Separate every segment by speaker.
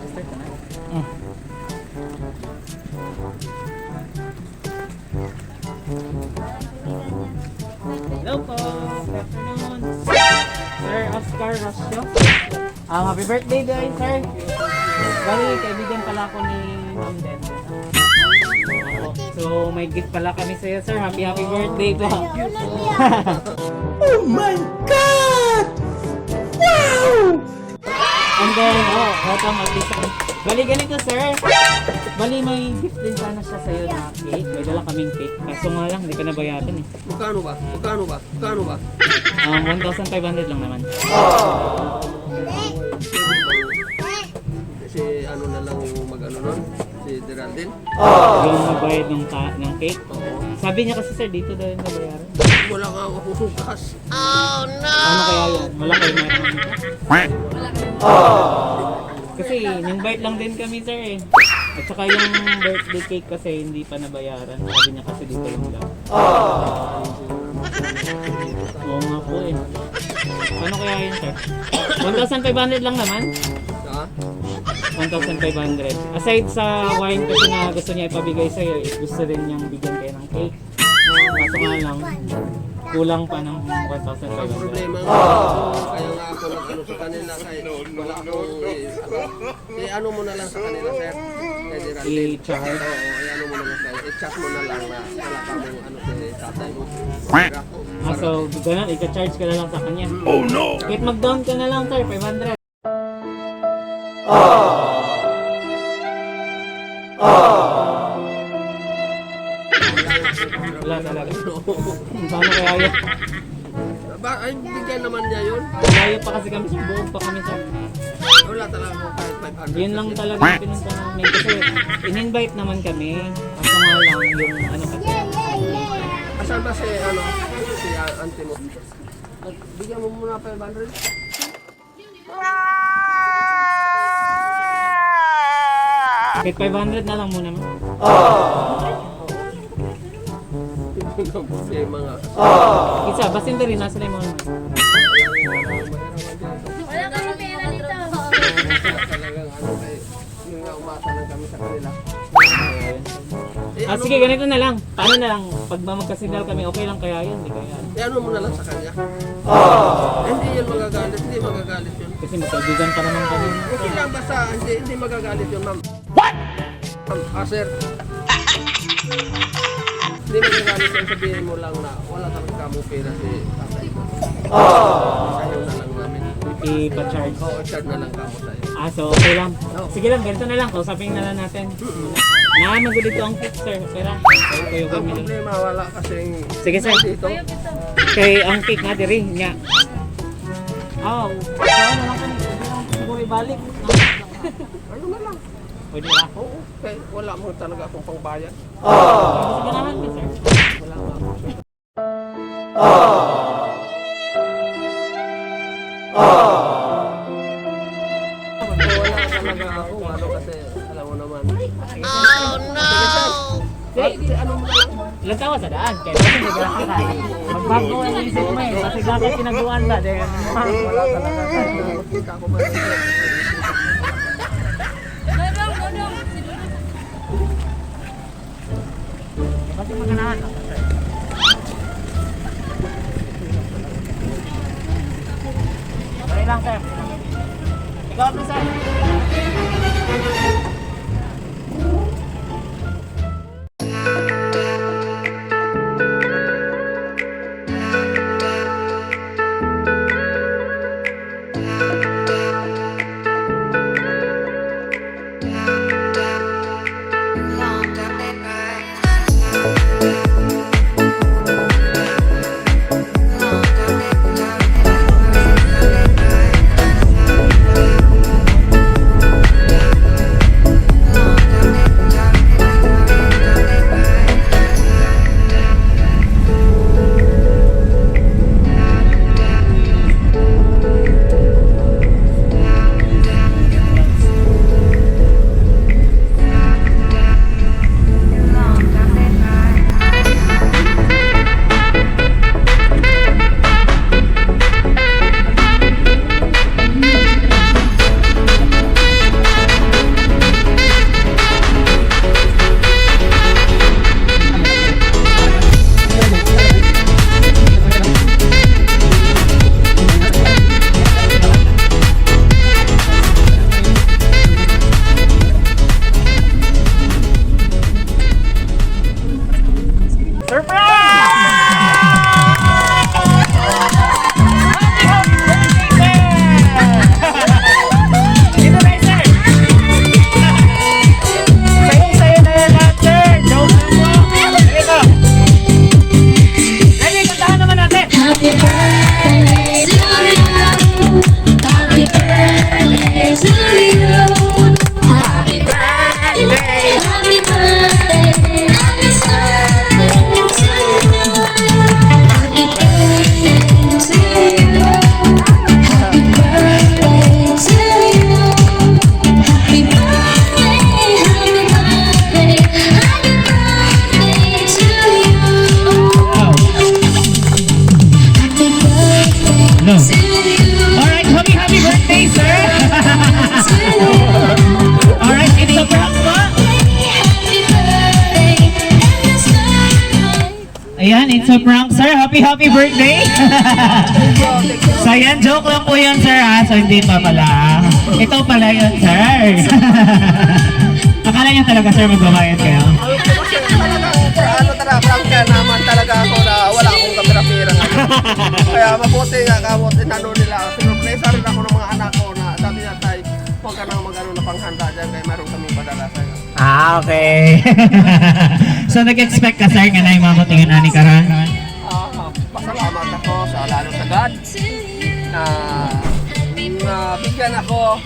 Speaker 1: Start na. Hello po. Good afternoon. Sir Oscar Rosio. Happy birthday guys, sir. Bali, kaibigan pala ako ni Ma'am Den. Opo. So, may gift pala kami sa'yo, sir. Happy, happy birthday po.
Speaker 2: Oh my God! Wow!
Speaker 1: And then, oh, welcome at least. Bali, ganito, sir. Bali, may gift din sana siya sa'yo na cake. May dala kaming cake. Kaso nga lang, hindi pa nabayaran eh.
Speaker 3: Magkano ba? Magkano ba? Magkano ba?
Speaker 1: 1,500 lang naman.
Speaker 3: Si ano na lang yung mag-ano nun? Si Geraldine?
Speaker 1: Yung magbayad ng cake.
Speaker 3: Oo.
Speaker 1: Sabi niya kasi, sir, dito daw yung nabayaran.
Speaker 3: Wala nga akong cash.
Speaker 1: Ano kaya yun? Wala kayo meron dito? Kasi invite lang din kami, sir, eh. At saka yung birthday cake kasi hindi pa nabayaran. Sabi niya kasi dito lang daw. Oo nga po eh. Ano kaya yun, sir? 1,500 lang naman.
Speaker 3: Ha?
Speaker 1: 1,500. Aside sa wine kasi na gusto niya ipabigay sa'yo, is gusto rin niyang bigyan kayo ng cake. Kaso nga lang, kulang pa ng
Speaker 3: Ang
Speaker 1: 1,500.
Speaker 3: problema nga, kaya nga ako nag-ano sa kanila kay wala akong eh, ano, eh, ano mo na lang sa kanila, sir. Kay Geraldine.
Speaker 1: I-charge.
Speaker 3: Oo, eh, ano mo na lang sa i-chat mo na lang na wala ka mong ano si tatay mo. Pera.
Speaker 1: Ah, so, ganun, i-charge ka na lang sa kanya. Oh no! Kahit mag-down ka na lang, sir, 500. Wala talaga. Paano kaya yun?
Speaker 3: Ba, ay, bigyan naman niya yun.
Speaker 1: Malayo pa kasi kami, sir. Buog pa kami, sir.
Speaker 3: Wala talaga ako kahit 500.
Speaker 1: Yun lang talaga yung pinunta namin. Kasi in-invite naman kami. Kaso nga lang yung ano kasi.
Speaker 3: Asan ba si ano si auntie mo? At bigyan mo muna 500.
Speaker 1: Kahit 500 na lang muna, ma'am.
Speaker 3: Yung problema nga.
Speaker 1: Isa, basin na rin. Nasa na yung mga naman.
Speaker 4: Wala kami pera nito.
Speaker 3: Talagang ano kay yung nga umasa lang kami sa kanila. Eh,
Speaker 1: Ah,
Speaker 3: ano,
Speaker 1: sige, ganito na lang. Paano na lang? Pag magkasinal kami, okay lang kaya yun? Hindi kaya.
Speaker 3: Eh, ano mo na lang sa kanya. Eh, hindi yun magagalit, hindi magagalit yun.
Speaker 1: Kasi magkaibigan pa naman kami.
Speaker 3: Okay lang basta hindi hindi magagalit yun, ma'am. What? Ma'am, ah, sir. Hindi magagalit yun, sabihin mo lang na wala talaga kamong pera si tatay ko. Sa'yo na lang namin.
Speaker 1: I-charge.
Speaker 3: Oo, charge na lang kamo sa'yo.
Speaker 1: Ah, so okay lang. Sige lang, ganito na lang. Kausapin na lang natin. Na, magulit ang cake, sir. Pera. Kayo
Speaker 3: Ang
Speaker 1: kami lang.
Speaker 3: problema, wala kasing
Speaker 1: Sige, sir.
Speaker 3: dito.
Speaker 1: Kay ang cake nga diri nya. Oh, saan na lang kami. Pwede lang siguro ibalik.
Speaker 3: Ano na lang.
Speaker 1: Pwede ba?
Speaker 3: Oo, kay wala mo talaga akong pangbayad.
Speaker 1: Kasi ganahan ka, sir.
Speaker 3: Wala nga ako. Wala talaga ako ano kasi alam mo naman.
Speaker 1: Sige,
Speaker 3: Ano mo na lang?
Speaker 1: lantawa sa daan. Kaya kasi naglakas ka. Magbago ang isip mo eh. Kasi dapat kinaguan ba? Dahil
Speaker 3: Wala talaga. Magkita ko man.
Speaker 4: Dodong, dodong. Si Dodong.
Speaker 1: Kasi maganahan lang, sir. Okay lang, sir. Ikaw, sir. It's a prank, sir. Happy, happy birthday! So, yan, joke lang po yan, sir, ha? So, hindi pa pala. Ito pala yun, sir. Akala niyo talaga, sir, magbabayad kayo?
Speaker 3: Kasi talagang, ano talaga, prangka naman talaga ako na wala akong kapira-pira ngayon. Kaya mabuti nga kamot, inano nila, sinurpresa rin ako ng mga anak ko na sabi niya, "Tay, huwag ka nang mag-ano na panghanda dyan kaya meron kaming padala sa'yo."
Speaker 1: Ah, okay. So, nag-expect ka, sir, nga na yung mamutingan ani karon?
Speaker 3: Ah, pasalamat ako sa lalo sa God na na bigyan ako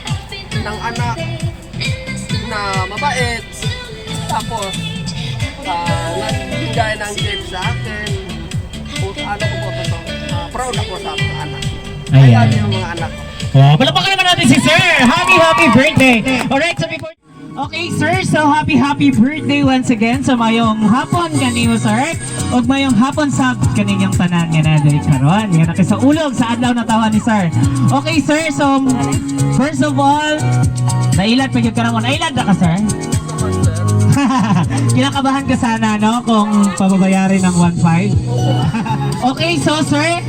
Speaker 3: ng anak na mabait, tapos nagbigay ng gift sa akin. Ano ko po to, proud ako sa mga anak.
Speaker 1: Ayan.
Speaker 3: Ayan yung mga anak ko.
Speaker 1: Wow, palakpakan naman natin si sir! Happy, happy birthday! Alright, so before... Okay, sir, so happy, happy birthday once again. So mayong hapon kanimo, sir. Ug mayong hapon sa kaninyang tanan nga na diri karon. Nga sa ulog sa adlaw natawhan ni sir. Okay, sir, so first of all, nailad pa gyud karon. Nailad na ka, sir?
Speaker 3: Naman, sir.
Speaker 1: Kinakabahan ka sana, no, kung pababayarin ng 1.5. Okay, so sir,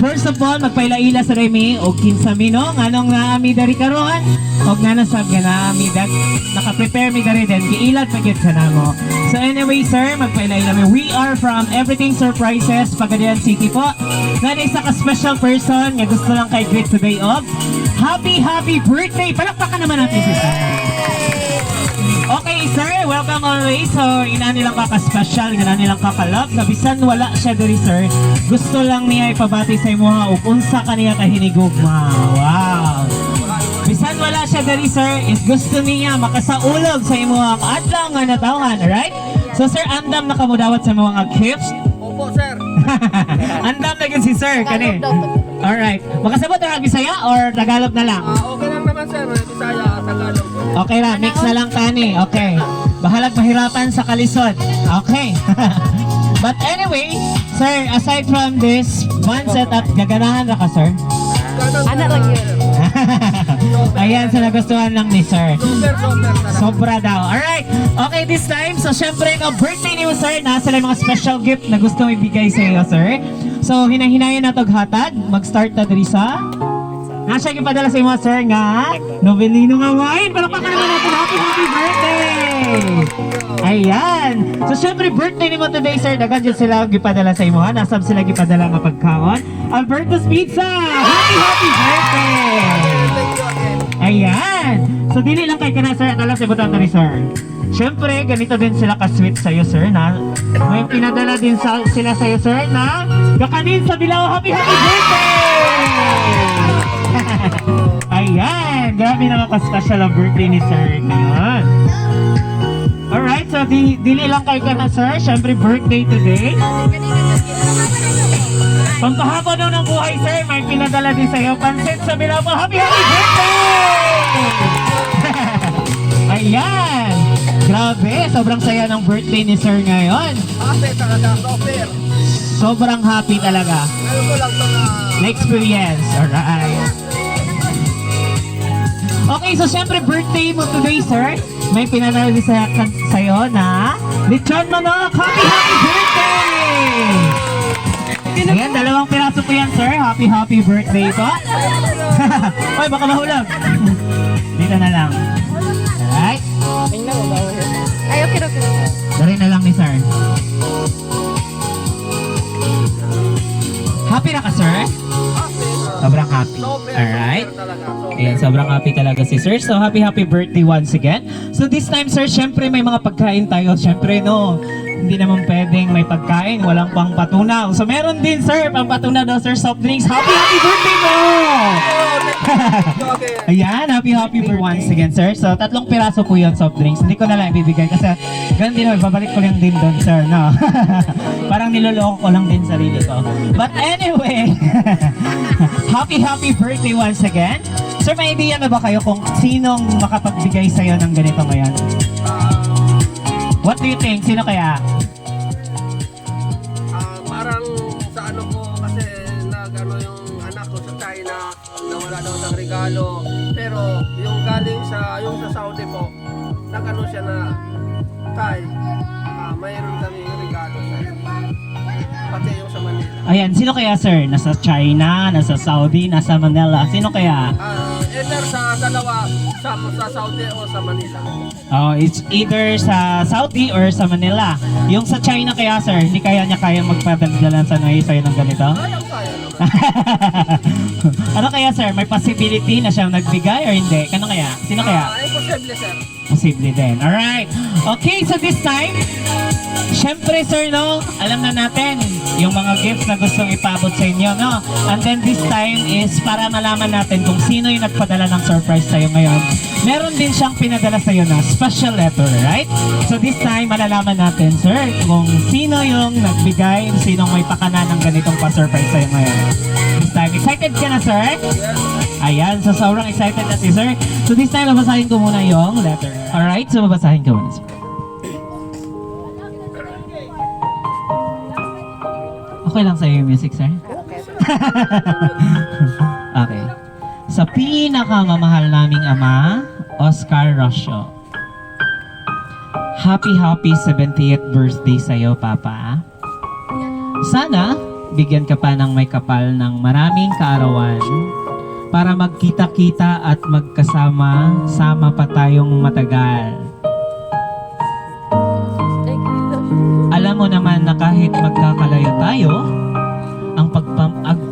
Speaker 1: first of all, magpaila-ila sa remi o kinsa mi, no? Nganong naami dari karon? Og nga nasab nga naami dat naka-prepare mi dari din giilad pa gyud sa namo. So anyway, sir, magpaila-ila mi. We are from Everything Surprises, Pagadian City po. Nga isa ka special person nga gusto lang kay greet today og happy happy birthday. Palakpakan naman natin si sir. Okay, sir. Welcome always. So, ina nilang kaka-special, ina nilang kaka-love. Na bisan wala siya diri, sir. Gusto lang niya ipabati sa imuha ug unsa kaniya kahinigugma. Wow. Bisan wala siya diri, sir, is gusto niya makasaulog sa imuha ang adlaw nga natawhan, alright? So, sir, andam na kamudawat sa mga gifts.
Speaker 3: Opo, sir.
Speaker 1: Andam na gyud si sir kani. Alright. Makasabot ra Bisaya or Tagalog na lang?
Speaker 3: Ah, okay lang naman, sir. Bisaya, Tagalog.
Speaker 1: Okay ra, mix na lang tani. Okay. Bahalag mahirapan sa kalisod. Okay. But anyway, sir, aside from this, one setup, gaganahan ra ka, sir?
Speaker 4: Anak lang yun.
Speaker 1: Ayan, sa nagustuhan lang ni sir.
Speaker 3: Super, super talaga.
Speaker 1: Sobra daw. Alright. Okay, this time, so syempre, no, birthday niyo, sir, nasa lang yung mga special gift na gusto ibigay sa iyo, sir. So, hinahinayan na tog hatag. Mag-start na diri sa... Nasa ipadala sa imo, sir, nga Novelino nga wine. Palakpakan naman natin. Happy, happy birthday! Ayan. So, syempre, birthday nimo today, sir. Daghan dyan sila gipadala sa imo, ha? Nasab sila gipadala nga pagkaon. Alberto's Pizza! Happy, happy birthday!
Speaker 3: Thank you again.
Speaker 1: Ayan! So, dili lang kay kana, sir. Ano lang sa butang ni sir. Siyempre, ganito din sila ka-sweet sa'yo, sir, na may pinadala din sila sa'yo, sir, na kakanin sa Bilao. Happy, happy birthday! Ayan! Grabe naman ka-special ang birthday ni sir ngayon. Alright, so dili lang kay kana, sir. Siyempre, birthday today. Pampahaba daw ng buhay, sir. May pinadala din sa'yo. Pansit sa Bilao po. Happy, happy birthday! Ayan! Grabe, sobrang saya ng birthday ni sir ngayon.
Speaker 3: Happy talaga, super.
Speaker 1: Sobrang happy talaga.
Speaker 3: Ngayon ko lang ito na
Speaker 1: Na-experience. Alright. Okay, so syempre birthday mo today, sir. May pinadala din sa'yo na lechon manok. Happy, happy birthday! Ayan, dalawang piraso po yan, sir. Happy, happy birthday po. Oy, baka mahulog. Dito na lang. Alright.
Speaker 4: Ay, okay.
Speaker 1: Dari na lang ni sir. Happy na ka, sir?
Speaker 3: Happy.
Speaker 1: Sobrang happy.
Speaker 3: Super,
Speaker 1: Alright.
Speaker 3: super talaga. Super.
Speaker 1: Ayan, sobrang happy talaga si sir. So, happy, happy birthday once again. So, this time, sir, syempre may mga pagkain tayo. Syempre, no, hindi naman pwedeng may pagkain, walang pangpatunaw. So, meron din, sir, pangpatunaw daw, sir, soft drinks. Happy, happy birthday mo!
Speaker 3: Thank you again.
Speaker 1: Ayan, happy, happy for once again, sir. So, tatlong piraso po yun, soft drinks. Hindi ko na lang ibibigay kasi ganun din naman, babalik ko lang din doon, sir, no? Parang niloloko ko lang din sarili ko. But anyway, happy, happy birthday once again. Sir, may idea na ba kayo kung sinong makapagbigay sa'yo ng ganito ngayon? What do you think? Sino kaya?
Speaker 3: Ah, parang sa ano ko kasi nag-ano yung anak ko sa China na wala daw ng regalo, pero yung galing sa yung sa Saudi po, nag-ano siya na, "Tay, mayroon kami regalo sa iyo." Pati yung sa Manila.
Speaker 5: Ayan, sino kaya, sir? Nasa China, nasa Saudi, nasa Manila. Sino kaya?
Speaker 3: Either sa dalawa, sa Saudi o sa Manila.
Speaker 5: Oh, it's either sa Saudi or sa Manila. Yung sa China kaya, sir, hindi kaya niya kaya magpadala sa Noy sa'yo ng ganito?
Speaker 3: Kayang-kaya naman.
Speaker 5: Ano kaya, sir? May possibility na siyang nagbigay or hindi? Ano kaya? Sino kaya?
Speaker 3: Imposible, sir.
Speaker 5: Posible din. Alright. Okay, so this time, syempre, sir, no, alam na natin yung mga gifts na gustong ipabot sa inyo, no? And then this time is para malaman natin kung sino yung nagpadala ng surprise sa'yo ngayon. Meron din siyang pinadala sa'yo na special letter, right? So this time, malalaman natin, sir, kung sino yung nagbigay, sinong may pakana ng ganitong pa-surprise sa'yo ngayon. This time, excited ka na, sir? Ayan, so sobrang excited na si sir. So this time, babasahin ko muna yung letter. Alright, so babasahin ko muna, sir. Okay lang sa'yo yung music, sir? Okay. Sa pinakamamahal naming ama, Oscar Rosio. Happy, happy 70th birthday sa'yo, Papa. Sana, bigyan ka pa ng may kapal ng maraming kaarawan para magkita-kita at magkasama, sama pa tayong matagal. Alam mo naman na kahit magkakalayo tayo, ang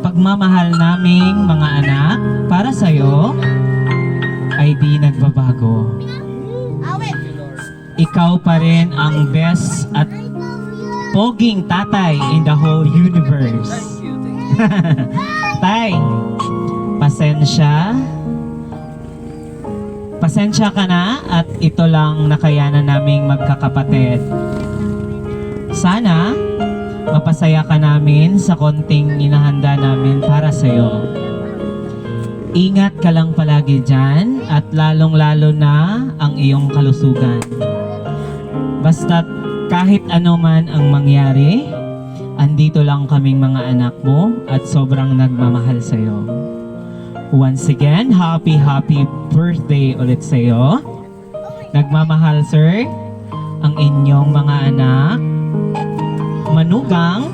Speaker 5: pagmamahal naming mga anak para sa'yo ay di nagbabago. Ikaw pa rin ang best at poging tatay in the whole universe.
Speaker 3: Thank you, thank you.
Speaker 5: Tay, pasensya. Pasensya ka na at ito lang nakayanan naming magkakapatid. Sana mapasaya ka namin sa konting inahanda namin para sa'yo. Ingat ka lang palagi dyan at lalong-lalo na ang iyong kalusugan. Basta't kahit ano man ang mangyari, andito lang kaming mga anak mo at sobrang nagmamahal sa'yo. Once again, happy, happy birthday ulit sa'yo. Nagmamahal, sir, ang inyong mga anak, manugang,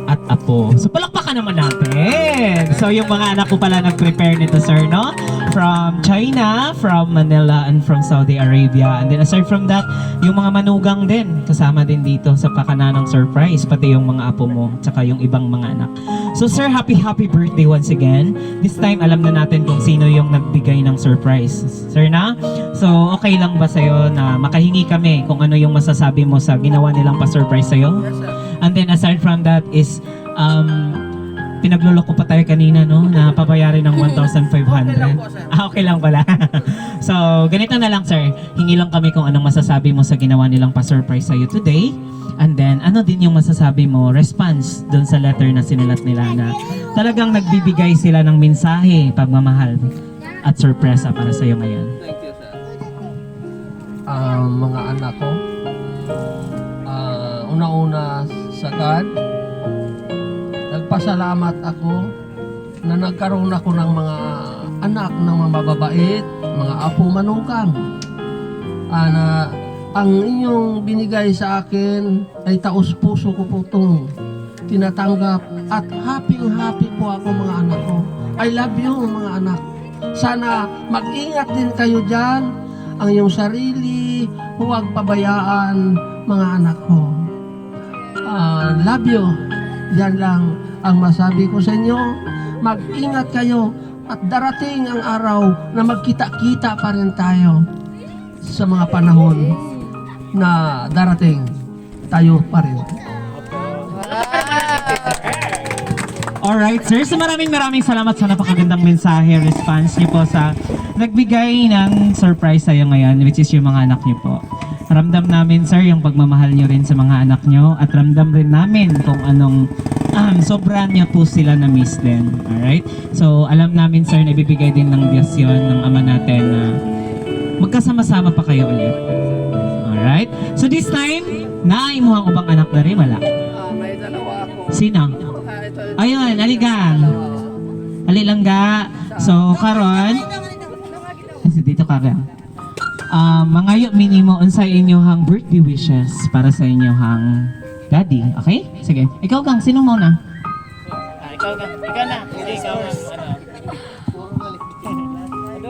Speaker 5: at apo. So palakpakan naman natin. So yung mga anak ko pala nag-prepare nito, sir, no? From China, from Manila, and from Saudi Arabia. And then aside from that, yung mga manugang din, kasama din dito sa pakana ng surprise, pati yung mga apo mo, tsaka yung ibang mga anak. So sir, happy, happy birthday once again. This time, alam na natin kung sino yung nagbigay ng surprise. Sir na? So okay lang ba sa'yo na makahingi kami kung ano yung masasabi mo sa ginawa nilang pa-surprise sa'yo?
Speaker 3: Yes, sir.
Speaker 5: And then aside from that is pinagloloko pa tayo kanina, no, na pabayarin ng 1,500.
Speaker 3: Okay lang po, sir.
Speaker 5: Ah, okay lang pala. So, ganito na lang, sir. Hingi lang kami kung anong masasabi mo sa ginawa nilang pa-surprise sa'yo today. And then, ano din yung masasabi mo, response dun sa letter na sinulat nila na talagang nagbibigay sila ng mensahe, pagmamahal at sorpresa para sa'yo ngayon.
Speaker 3: Thank you, sir. Mga anak ko, una-una sa God, nagpasalamat ako na nagkaroon ako ng mga anak na mababait, mga apo manugang. Na ang inyong binigay sa akin ay taos puso ko po itong tinatanggap at happy happy po ako, mga anak ko. I love you, mga anak. Sana mag-ingat din kayo dyan. Ang iyong sarili, huwag pabayaan, mga anak ko. Love you. Yan lang ang masabi ko sa inyo. Mag-ingat kayo at darating ang araw na magkita-kita pa rin tayo sa mga panahon na darating, tayo pa rin.
Speaker 5: Alright, sir. So maraming maraming salamat sa napakagandang mensahe, response niyo po sa nagbigay ng surprise sa'yo ngayon, which is yung mga anak niyo po. Ramdam namin, sir, yung pagmamahal niyo rin sa mga anak niyo at ramdam rin namin kung anong sobra niya po sila na miss din. Alright? So, alam namin, sir, na ibibigay din ng Diyos yun, ng Ama natin na magkasama-sama pa kayo ulit. Alright? So this time, naaimuhang ubang anak na rin, wala?
Speaker 3: May dalawa ako.
Speaker 5: Sino?
Speaker 3: Ito, ito.
Speaker 5: Ayun, aligang. Ali lang ga. So, karon kasi dito ka ga. Mangayo minimo unsa inyohang birthday wishes para sa inyohang Daddy. Okay? Sige. Ikaw, Kang, sino muna?
Speaker 1: Ah, ikaw ka. Ikaw na. Sige, ikaw na. Ano?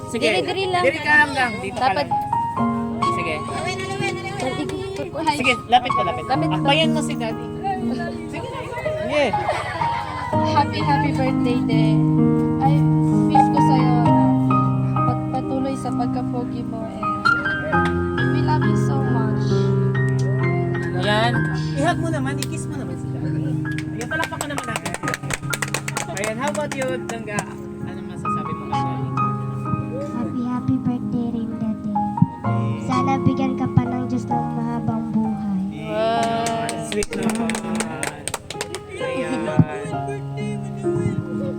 Speaker 1: Sige.
Speaker 4: Diri, diri lang.
Speaker 1: Diri ka lang lang. Dito ka
Speaker 4: Dapat,
Speaker 1: lang. Sige. Sige, lapit ka, lapit.
Speaker 4: Lapit ka.
Speaker 1: Akbayan mo si Daddy. Sige. Sige.
Speaker 4: Happy, happy birthday, De. Ay, wish ko sa'yo na patuloy sa pagkapogi mo and we love you so much.
Speaker 1: Ayan. I-hug mo naman, i-kiss mo naman si Daddy. Ayan, palakpakan naman natin si Daddy. Ayan, how about you, Dangga? Anong masasabi mo kay Daddy?
Speaker 6: Happy, happy birthday rin, Daddy. Sana bigyan ka pa ng Diyos ng mahabang buhay.
Speaker 1: Sweet naman. Ayan.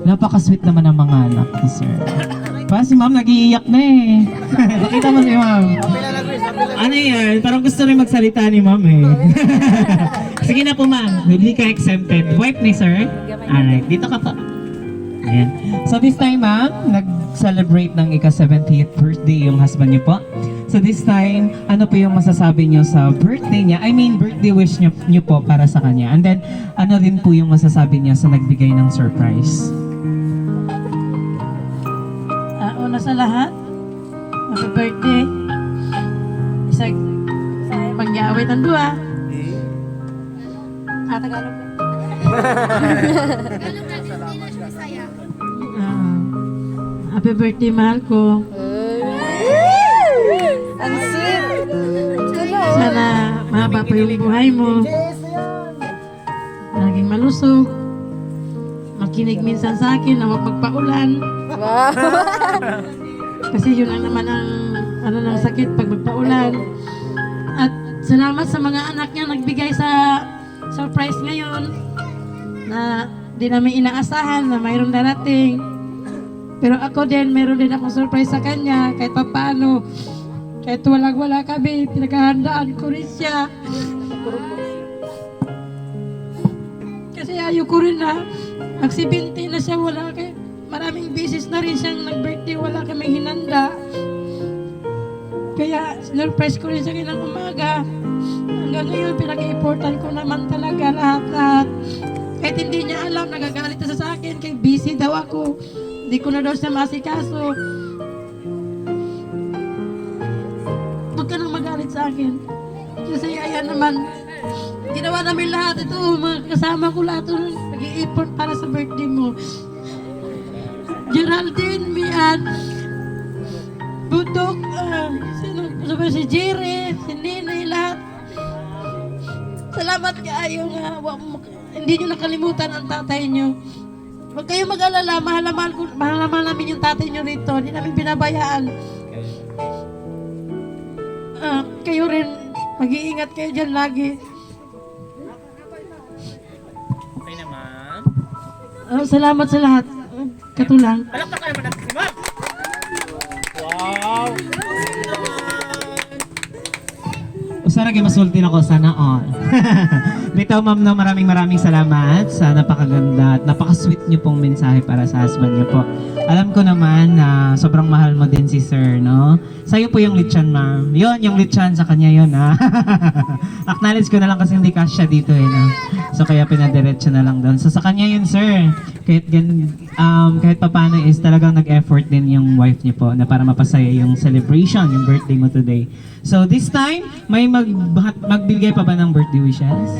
Speaker 5: Napaka-sweet naman ng mga anak ni sir. Pa, si ma'am nag-iiyak na eh. Nakita mo si ma'am. Ano yan? Parang gusto rin magsalita ni ma'am eh. Sige na po, ma'am. Hindi ka exempted. Wife ni sir. Alright, dito ka po. Ayan. So this time, ma'am, nag-celebrate ng ika-70th birthday yung husband niyo po. So this time, ano po yung masasabi niyo sa birthday niya? I mean, birthday wish niyo po para sa kanya. And then, ano din po yung masasabi niya sa nagbigay ng surprise?
Speaker 7: Ah, una sa lahat, happy birthday. Isang sa magyawit ang dua. Ah, Tagalog. Ah, happy birthday, mahal ko.
Speaker 4: Ang sweet!
Speaker 7: Sana mahaba pa yung buhay mo. Laging malusog. Makinig minsan sa akin na huwag magpaulan.
Speaker 4: Wow!
Speaker 7: Kasi yun lang naman ang ano ng sakit pag magpaulan. At salamat sa mga anak niya nagbigay sa surprise ngayon na di namin inaasahan na mayroong darating. Pero ako din, meron din akong surprise sa kanya kahit pa paano. Kahit walang-wala kami, pinaghahandaan ko rin siya. Kasi ayaw ko rin na mag-70 na siya, wala kay maraming beses na rin siyang nag-birthday, wala kaming hinanda. Kaya sinurprise ko rin siya ng umaga. Hanggang ngayon, pinag-importan ko naman talaga lahat-lahat. Kahit hindi niya alam, nagagalit na siya sa akin, kaya busy daw ako. Hindi ko na daw siya masikaso. Huwag ka nang magalit sa akin. Kasi ayan naman, ginawa namin lahat ito, mga kasama ko lahat ito, nag-i-effort para sa birthday mo. Geraldine, Mian, Budok, sino, sino, si Jerry, si Nene, lahat. Salamat kaayo nga, hindi nyo nakalimutan ang tatay nyo. Huwag kayong mag-alala, mahal na mahal, ko, mahal na mahal namin yung tatay nyo rito, hindi namin binabayaan. Ah, kayo rin, mag-iingat kayo dyan lagi.
Speaker 1: Okay na, ma'am.
Speaker 7: Ah, salamat sa lahat. Katulang.
Speaker 1: Palakpakan naman natin si ma'am. Wow!
Speaker 5: Usa ra gyud masulti nako, sana all. Bitaw, ma'am, no, maraming maraming salamat sa napakaganda at napaka-sweet niyo pong mensahe para sa husband niyo po. Alam ko naman na sobrang mahal mo din si sir, no? Sa'yo po yung lechon, ma'am. Yun, yung lechon sa kanya yun, ha? Acknowledge ko na lang kasi hindi kasya dito, eh, no? So, kaya pinadiretso na lang doon. So, sa kanya yun, sir. Kahit papano is talagang nag-effort din yung wife niyo po na para mapasaya yung celebration, yung birthday mo today. So, this time, may magbigay pa ba ng birthday wishes?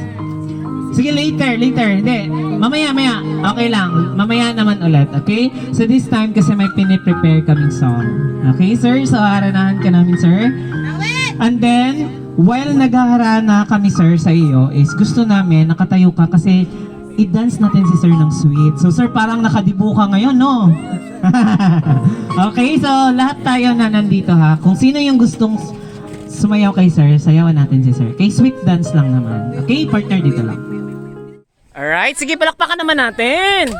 Speaker 5: Sige, later, later. Hindi, mamaya, maya. Okay lang. Mamaya naman ulit, okay? So this time kasi may piniprepare kaming song. Okay, sir? So haranahan ka namin, sir. And then, while naghaharana kami, sir, sa iyo, is gusto namin nakatayo ka kasi i-dance natin si sir ng sweet. So, sir, parang nakadibo ka ngayon, no? Okay, so lahat tayo na nandito, ha? Kung sino yung gustong sumayaw kay sir, sayawan natin si sir. Kay sweet dance lang naman. Okay, partner, dito lang.
Speaker 1: Alright, sige, palakpakan naman natin.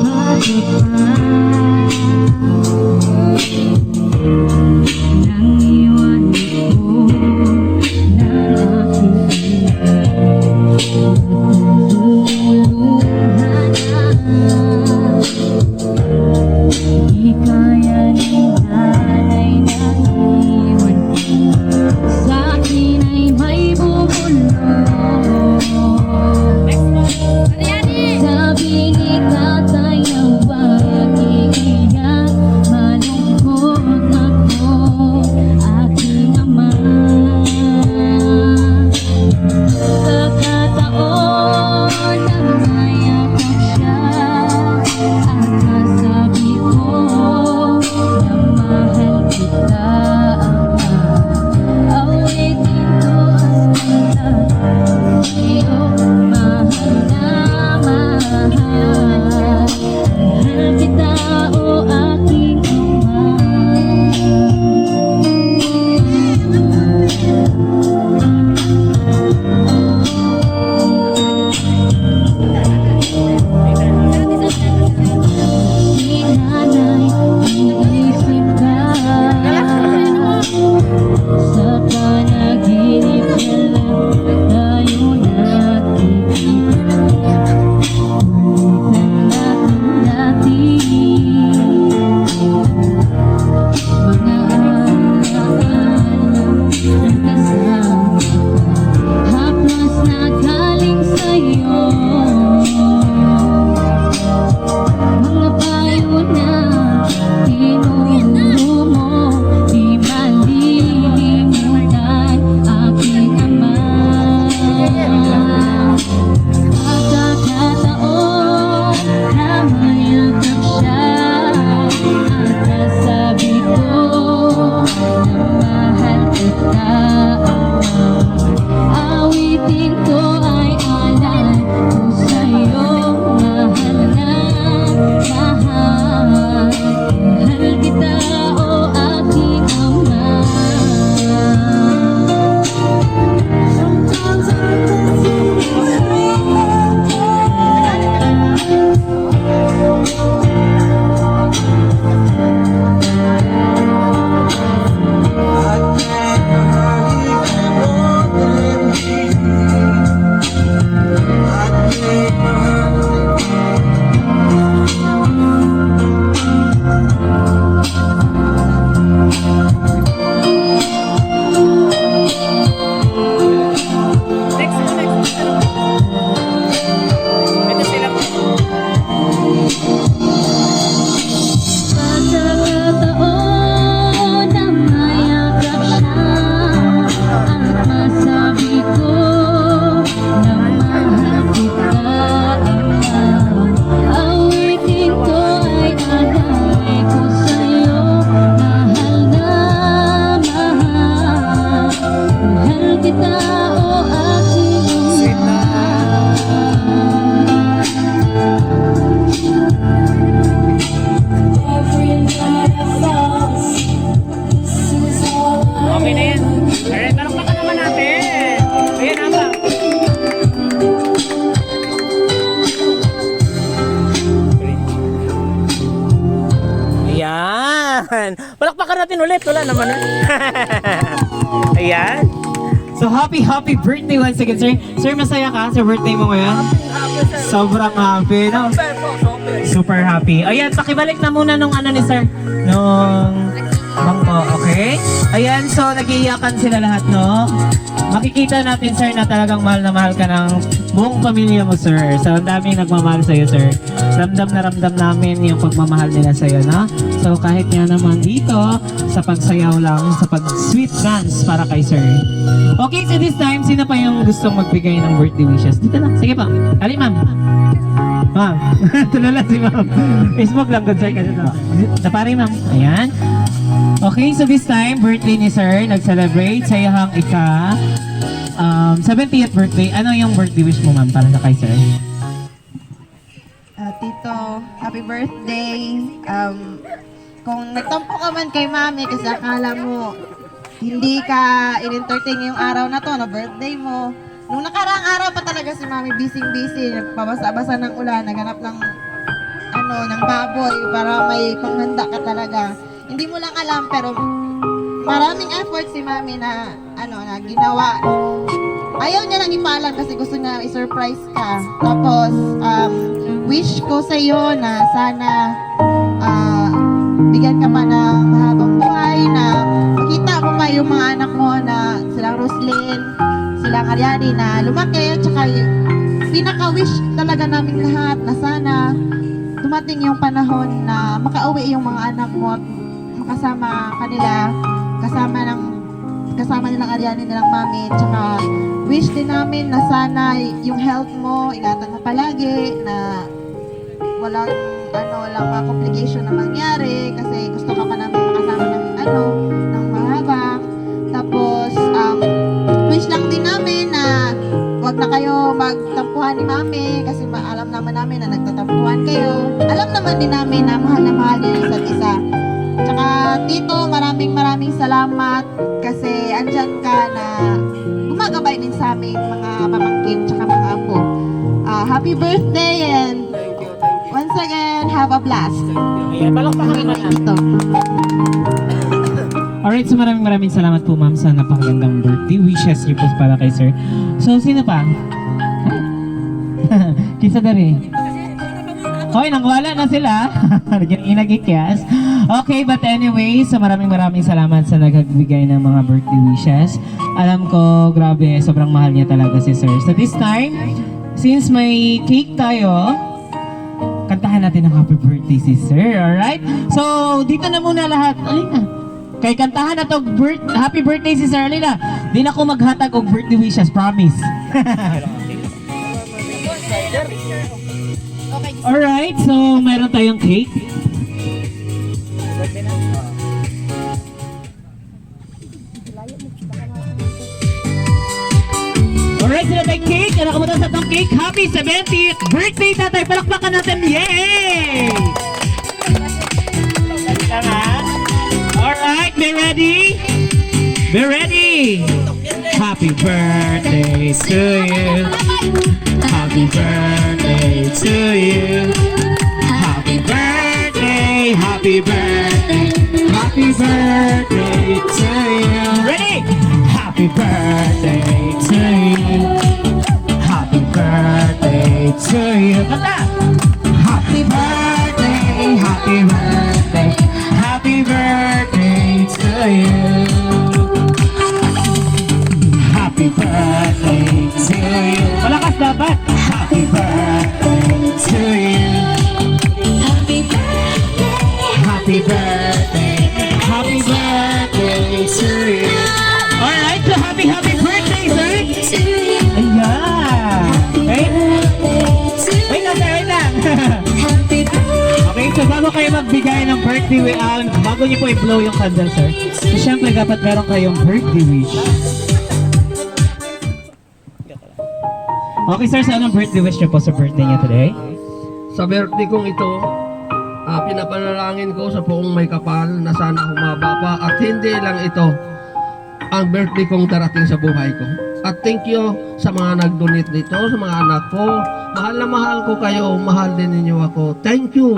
Speaker 7: Bakit ba nang iwan ko ng
Speaker 1: Ayan. Palakpakan natin ulit. Wala naman eh. Ayan.
Speaker 5: So happy, happy birthday once again, sir. Sir, masaya ka sa birthday mo ngayon?
Speaker 3: Happy, sir.
Speaker 5: Sobrang happy, no?
Speaker 3: Super po, super.
Speaker 5: Super happy. Ayan, pakibalik na muna nung ano ni sir. Nung bangko, okay? Ayan, so nag-iiyakan sila lahat, no? Makikita natin, sir, na talagang mahal na mahal ka ng buong pamilya mo, sir. So, ang daming nagmamahal sa'yo, sir. Ramdam na ramdam namin yung pagmamahal nila sa'yo, no? So, kahit nga naman dito, sa pagsayaw lang, sa pag-sweet dance para kay sir. Okay, so this time, sino pa yung gustong magbigay ng birthday wishes? Dito lang. Sige pa. Ali, ma'am. Ma'am, tulala si ma'am. Facebook lang, good sir. Kasi to. Napari, ma'am. Ayan. Okay, so this time, birthday ni sir, nag-celebrate sa iyahang ika 70th birthday. Ano yung birthday wish mo, ma'am, para sa kay sir?
Speaker 8: Ah, Tito, happy birthday. Kung nagtampo ka man kay Mami kasi akala mo hindi ka in-entertain ngayong araw na to, na birthday mo. Nung nakaraang araw pa talaga si Mami busy-busy, nagpabasa-basa ng ulan, naghanap ng ano, ng baboy para may panghanda ka talaga. Hindi mo lang alam pero maraming effort si Mami na ano na ginawa. Ayaw niya lang ipaalam kasi gusto niya i-surprise ka. Tapos wish ko sa iyo na sana bigyan ka pa ng mahabang buhay, na makita mo pa yung mga anak mo na silang Roslyn, silang Ariani na lumaki, at saka pinaka-wish talaga namin lahat na sana dumating yung panahon na makauwi yung mga anak mo at makasama kanila, kasama nilang Ariani, nilang mami, tsaka wish din namin na sana yung health mo, ingatan mo palagi, na walang ano, walang mga complication na mangyari kasi gusto ka pa namin makasama ng ano, ng mahaba. Tapos wish lang din namin na wag na kayo magtampuhan ni Mami kasi maalam naman namin na nagtatampuhan kayo. Alam naman din namin na mahal niyo yung isa't isa. Tsaka Tito, maraming maraming salamat kasi andyan ka na gumagabay din sa aming mga pamangkin tsaka mga apo. Ah, happy birthday and
Speaker 3: Thank you, thank you.
Speaker 8: once again, have a blast.
Speaker 1: Ayan, palakpakan naman natin.
Speaker 8: Tito.
Speaker 5: Alright, so maraming maraming salamat po, ma'am, sa napakagandang birthday wishes niyo po para kay sir. So, sino pa? Kisa dari. Hoy, nangwala na sila. Inagikyas. Okay, but anyway, so maraming maraming salamat sa nagbigay ng mga birthday wishes. Alam ko, grabe, sobrang mahal niya talaga si sir. So this time, since may cake tayo, kantahan natin ang happy birthday si sir, alright? So, dito na muna lahat. Alina. Kay kantahan na to, happy birthday si Sir Alina. Di na ako maghatag og birthday wishes, promise. Alright, so meron tayong cake. Alright, sila tayong cake. Ano kamutan sa tong cake? Happy 70th birthday, tatay! Palakpakan natin! Yay! Lang, ha? Alright, be ready? Be ready! Happy birthday to you. Happy birthday to you. Happy birthday, happy birthday, happy birthday to you. Ready? Happy birthday to you. Happy birthday to you. Kanta! Happy birthday, happy birthday, happy birthday to you. Happy birthday to you. Malakas dapat. Happy birthday to you. Happy birthday. Happy birthday. Happy birthday to you. Alright, so happy, happy birthday, sir. Ayan. Wait. Wait lang, sir, wait lang. Okay, so bago kayo magbigay ng birthday wish, bago niyo po i-blow yung candle, sir, so syempre dapat meron kayong birthday wish. Okay, sir, so anong birthday wish niyo po sa birthday niya today?
Speaker 3: Sa birthday kong ito, pinapanalangin ko sa poong may kapal na sana humaba pa at hindi lang ito ang birthday kong darating sa buhay ko. At thank you sa mga nag-donate dito, sa mga anak ko. Mahal na mahal ko kayo, mahal din ninyo ako. Thank you.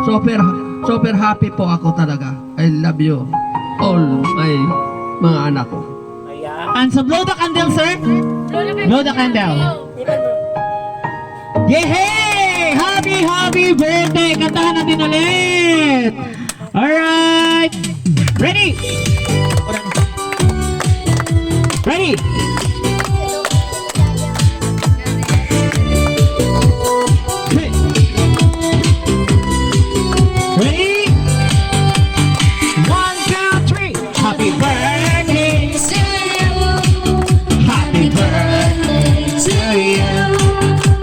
Speaker 3: Super, super happy po ako talaga. I love you all my mga anak ko.
Speaker 5: And so blow the candle, sir. Blow the candle. Yay! Happy, happy birthday! Kantahan natin ulit! Alright! Ready? Ready? Hey. Ready? One, two, three. Happy birthday to you. Happy birthday to you.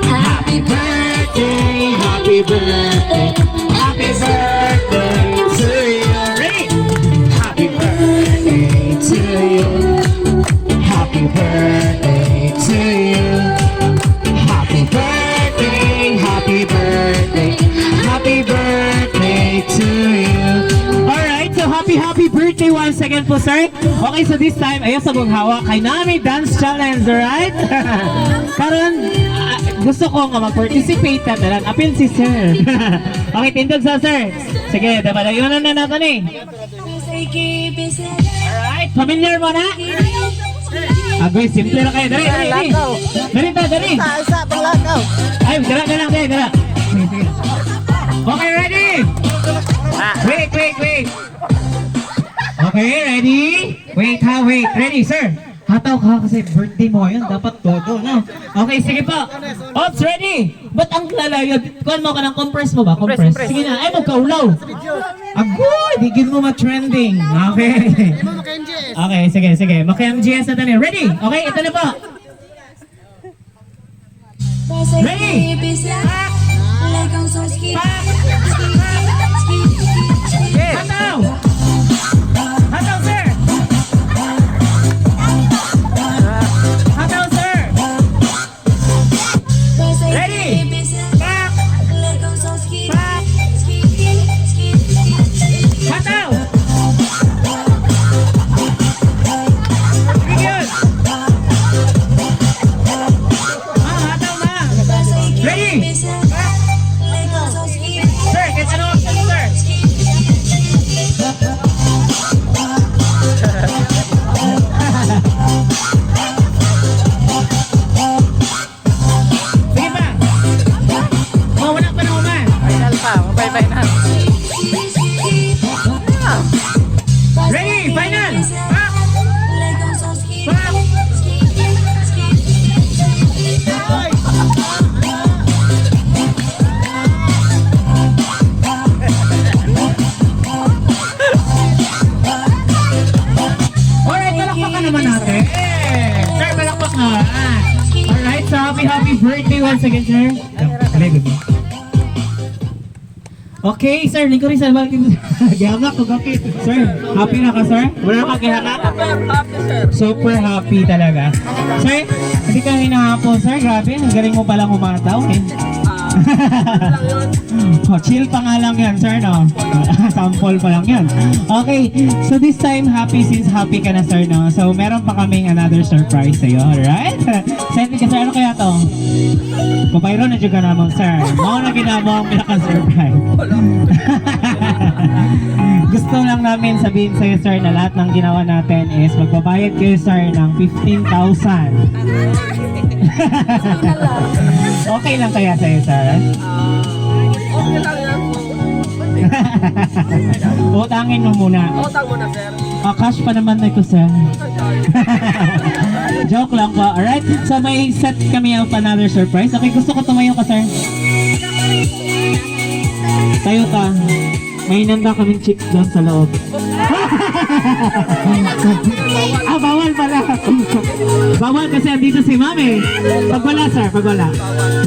Speaker 5: Happy birthday, happy birthday, happy birthday to you. Ready? Happy birthday to you. Happy birthday to you. Happy birthday, happy birthday, happy birthday to you. Alright, so happy, happy birthday once again po, sir. Okay, so this time, ayaw sa buong hawak, kay nami dance challenge, alright? Karon, gusto ko nga mag-participate na tanan. Apil si sir. Okay, tindog sa sir. Sige, dapat ayun na natin eh. Alright, familiar mo na? Agoy, simple na kayo. Dali, dali, dali. Dali, ta, dali.
Speaker 8: Isa, panglakaw.
Speaker 5: Ay, dala na lang, dali, dala. Sige, sige. Okay, ready? Wait, wait, wait. Okay, ready? Wait ha, wait. Ready, sir? Hataw ka kasi birthday mo ngayon. Dapat todo, no? Okay, sige po. Ops, ready? Ba't ang lalayo? Kuhan mo ka ng compress mo ba? Compress. Sige na. Ay, magkaulaw. Agoy, di gid mo ma-trending. Okay. Okay, sige, sige. Maka-MGS na tayo. Ready? Okay, ito na po. Ready? Pak! Pak! Hataw! Hataw, sir! Hataw, sir! Ready? Pak! Pak! Hataw! Sige yun! Hataw na! Ready? Pak! Sir, kahit ano action, sir? Sige pa! Oh, wala pa na human.
Speaker 1: Final pa, bye-bye na.
Speaker 5: Ready? Final! Pak! Pak! Alright, palakpakan naman natin. Sir, palakpak naman. Alright, so happy, happy birthday once again, sir. Very good. Okay, sir, lingkod rin sa Gihamak ko kapit. Sir, happy na ka, sir? Wala ka gihakak?
Speaker 3: Happy, sir.
Speaker 5: Super happy talaga. Sir, hindi ka hinahapon, sir. Grabe, ang galing mo palang humataw eh. Oh, chill pa nga lang yan, sir, no? Sample pa lang yan. Okay, so this time, happy since happy ka na, sir, no? So, meron pa kaming another surprise sa'yo, alright? Send ka, sir, ano kaya to? Pabayro na dyan ka naman, sir. Mao na ginamo ang pinaka-surprise. Gusto lang namin sabihin sa'yo, sir, na lahat ng ginawa natin is magbabayad kayo, sir, ng 15,000. Okay lang kaya sa'yo, sir?
Speaker 3: Okay lang yan.
Speaker 5: Utangin mo muna.
Speaker 3: Utang mo na, sir.
Speaker 5: Ah, cash pa naman na ito, sir. Joke lang po. Alright? So may set kami of another surprise. Okay, gusto ko tumayo ka, sir. Tayo ka. May nanda kaming chicks doon sa loob. Ah, bawal pala. Bawal kasi andito si ma'am eh. Pag wala, sir, pag wala.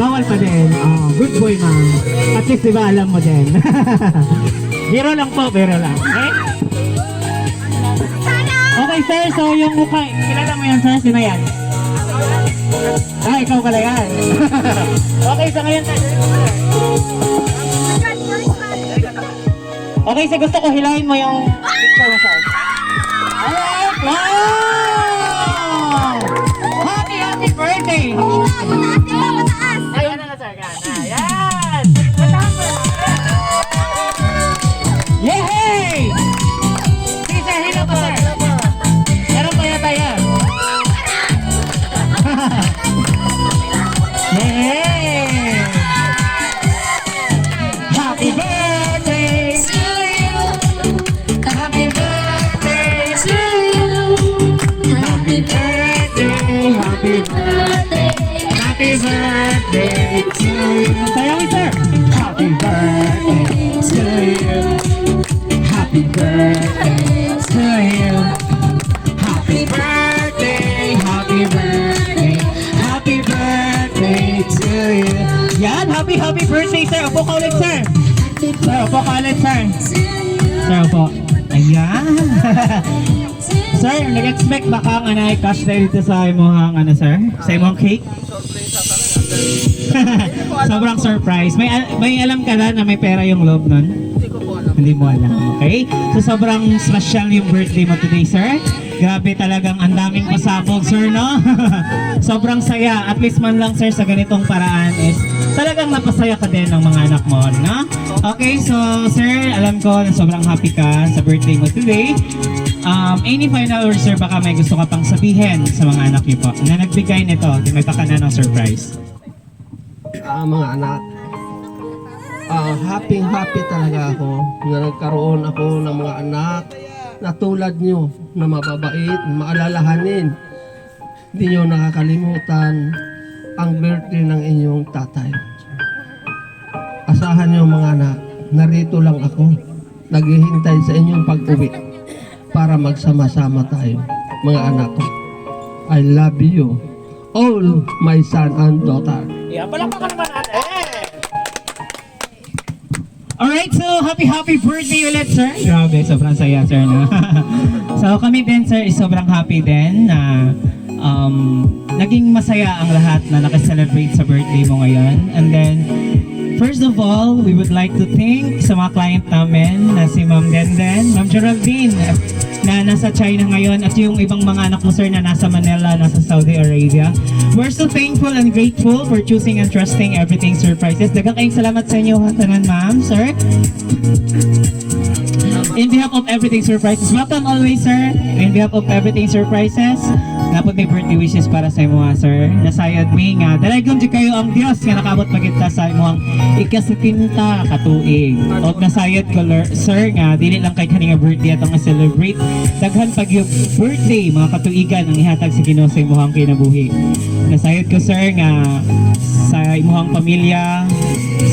Speaker 5: Bawal pa din. Oh, good boy, ma'am. At least, di ba, alam mo din. Biro lang po, biro lang. Okay? Okay, sir. So, yung mukha, kilala mo yan, sir? Sino yan? Ah, ikaw pala yan. Okay, so ngayon, sir. Okay, so gusto ko hilahin mo yung picture mo, sir. Alright! Wow! Happy, happy birthday! Ayun na na, sir. Yan. Ayan! Mataas mo. you. Sayawi, sir. Happy birthday to you. Happy birthday to you. Happy birthday, happy birthday, happy birthday to you. Yan, happy, happy birthday, sir. Upo ka ulit, sir. Sir, upo ka ulit, sir. Sir, upo. Ayan. Sir, nag-expect ba ka nga na cash na dito sa imong ano, sir? Sa imong cake?
Speaker 3: Surprise talaga.
Speaker 5: Sobrang surprise. May alam ka na na may pera yung loob nun?
Speaker 3: Hindi ko po alam.
Speaker 5: Hindi mo alam, okay? So sobrang special yung birthday mo today, sir. Grabe, talagang ang daming pasabog, sir, no? Sobrang saya. At least man lang, sir, sa ganitong paraan is talagang napasaya ka din ng mga anak mo, no? Okay, so, sir, alam ko na sobrang happy ka sa birthday mo today. Any final words, sir, baka may gusto ka pang sabihin sa mga anak niyo po na nagbigay nito, di may baka na ng surprise.
Speaker 3: Ah, mga anak, happy happy talaga ako na nagkaroon ako ng mga anak na tulad nyo, na mababait, maalalahanin. Hindi nyo nakakalimutan ang birthday ng inyong tatay. Asahan nyo, mga anak, narito lang ako, naghihintay sa inyong pag-uwi para magsama-sama tayo, mga anak ko. I love you, all my son and daughter.
Speaker 5: Yeah, palakpakan naman natin. Alright, so happy happy birthday ulit, sir. Grabe, sobrang saya, sir, no? So kami din, sir, is sobrang happy din na naging masaya ang lahat na nakaselebrate sa birthday mo ngayon. And then, first of all, we would like to thank sa mga client namin na si Ma'am Denden, Ma'am Geraldine, na nasa China ngayon at yung ibang mga anak mo, sir, na nasa Manila, nasa Saudi Arabia. We're so thankful and grateful for choosing and trusting Everything Surprises. Daghang kayong salamat sa inyo, tanan, ma'am, sir. In behalf of Everything Surprises, welcome always, sir. In behalf of Everything Surprises, napod may birthday wishes para sa imo, sir. Nasayod mi nga dalaygon jud kayo ang Dios nga nakabot magyud ta sa imong ika-70 ka tuig. Og nasayod ko, sir, nga dili lang kay kani nga birthday atong celebrate. Daghan pag yung birthday, mga katuigan ang ihatag sa Ginoo sa imong kinabuhi. Nasayod ko, sir, nga sa imong pamilya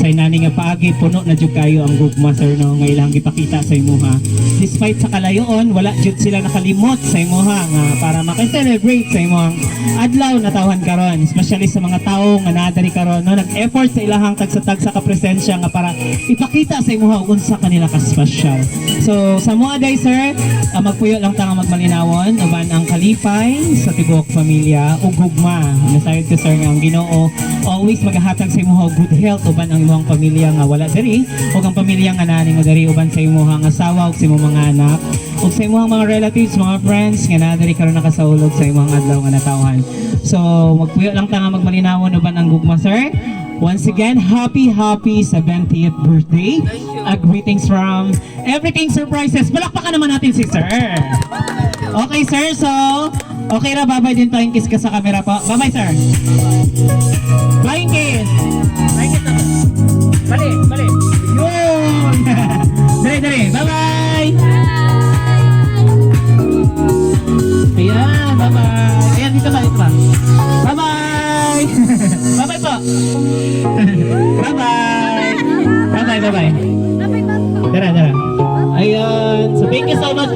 Speaker 5: sa inani nga paagi puno na jud kayo ang gugma, sir, no, nga ilang gipakita sa imuha. Despite sa kalayoon, wala jud sila nakalimot sa imuha nga para maka-celebrate sa imong adlaw na tawhan karon, especially sa mga tawo nga naa diri karon, no, nag-effort sa ilahang tagsa-tagsa ka presensya nga para ipakita sa imuha ug unsa kanila ka special. So sa mua day, sir, magpuyo lang ta nga magmalinawon uban ang kalipay sa tibuok pamilya ug gugma. Nasayod ko, sir, nga ang Ginoo always magahatag sa imuha og good health uban ang imong pamilya nga wala diri ug ang pamilya nga naa nimo diri, uban sa imong asawa ug sa imong mga anak ug sa imong mga relatives, mga friends nga naa diri karon nakasaulog sa imong adlaw nga natawhan. So magpuyo lang ta nga magmalinawon uban ang gugma, sir. Once again, happy, happy 70th birthday. Greetings from Everything Surprises. Palakpakan naman natin si sir. Okay, sir. So, okay ra, bye-bye din. Flying kiss ka sa camera po. Bye-bye, sir. Flying kiss. Flying kiss na. Bali, bali. Yun! Dali, dali. Bye-bye! Ayan, bye-bye. Ayan, dito ba, dito ba? Bye-bye! Bye-bye po! Bye-bye! Bye-bye, bye-bye. Tara, tara. Ayan. So, thank you so much.